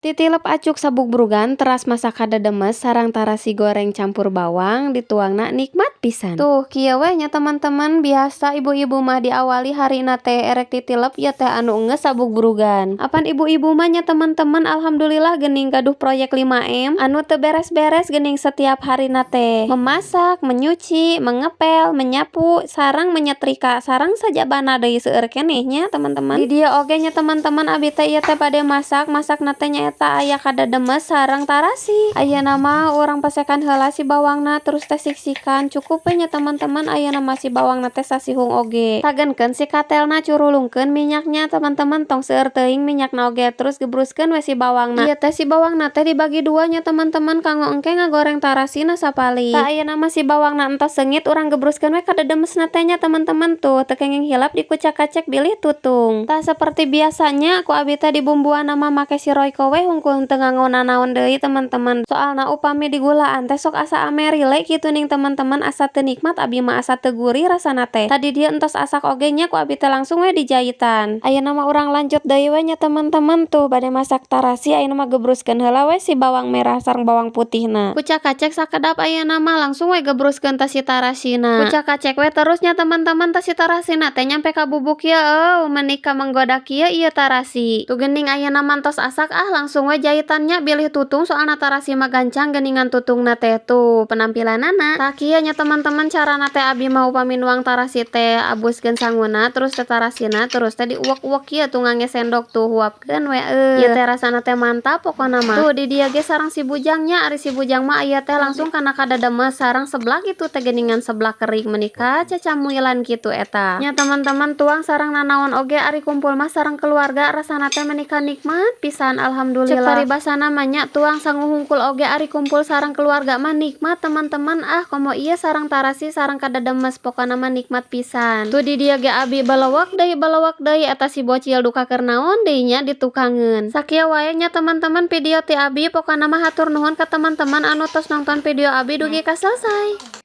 Titilep acuk sabubrugan teras masak demes sareng tarasi goreng campur bawang dituangna nikmat pisan. Tuh, kieu we nya, teman-teman, biasa ibu-ibu mah diawali harina teh erek titilep ieu teh anu geus sabubrugan. Apan ibu-ibu mah nya, teman-teman, alhamdulillah geuning gaduh proyek 5M anu teu beres-beres geuning. Setiap harina teh memasak, menyuci, mengepel, menyapu, sareng menyetrika, sareng sajabana deui seueur keneh nya, teman-teman. Di dieu oge nya, teman-teman, abi teh ieu teh bade masak, masakna teh nyaeta aya kadademes sareng tarasi. Ayeuna mah urang pesekan heula si bawangna, terus teh siksikan cukup we nya, teman-teman. Ayeuna mah si bawangna teh sasihung oge. Tagenkeun si katelna, curulungkeun minyaknya, teman-teman, tong seueur teuing minyakna oge, terus gebruskeun we si bawangna. Ieu teh si bawangna teh dibagi dua nya, teman-teman, kanggo engke ngagoreng tarasina sapalih. Tah, ayeuna mah si bawangna entos seungit, urang gebruskeun we kadademesna teh nya, teman-teman. Tuh, teu kenging hilap dikucak-kacek bilih tutung. Tah, seperti biasanya ku abi teh dibumbuanna mah make si Royco we hungkul, teu nganggo nanaon deui, teman-teman. Soalna upami digulaan teh sok asa amerile kitu ning, teman-teman, asa teu nikmat, abi mah asa teu gurih rasana teh. Tadi dieu entos asak oge nya, ku abi teh langsung we dijaitan. Ayeuna mah urang lanjut deui we nya, teman-teman. Tuh, bade masak tarasi, ayeuna mah gebruskeun heula we si bawang merah sareng bawang putihna. Kucak-kacek sakedap, ayeuna mah langsung we gebruskeun teh si tarasina. Kucak-kacek we terus nya, teman-teman, teh si tarasina teh nyampe ka bubuk kieu. Eueuh, meuni ka menggoda kieu ieu tarasi. Tuh geuning, ayeuna mah entos asak, ah, langsung we jaitan nya bilih tutung, soalna tarasi mah gancang geuningan tutungna teh. Tuh penampilanana. Tah, kieu nya, teman-teman, carana teh abi mah upami nuang tarasi teh abuskeun sanguna, terus teh tarasina, terus teh diuwek-uwek kieu tuh ngangge sendok. Tuh, huapkeun we, eueuh. Ieu teh rasana teh mantap pokona mah. Tuh, di dieu ge sareng si bujang nya. Ari si bujang mah ieu teh langsung kana kadademes sareng seblak itu teh geuningan, seblak kering meuni ka cacamuilan kitu eta nya, teman-teman. Tuang sareng nanaon oge ari kumpul mah sareng keluarga rasana teh meuni ka nikmat pisan, alhamdulillah. Cek paribasana mah nya, tuang sangu hungkul oge ari kumpul sareng keluarga mah nikmat, teman-teman. Ah, komo ieu sareng tarasi sareng kadademes, pokona mah nikmat pisan. Tuh, di dieu ge abi balewek deui, balewek deui eta si bocil duka keur naon deui nya ditukangeun. Sakieu wae nya, teman-teman, video ti abi. Pokona mah hatur nuhun ka teman-teman anu tos nonton video abi dugi ka selesai.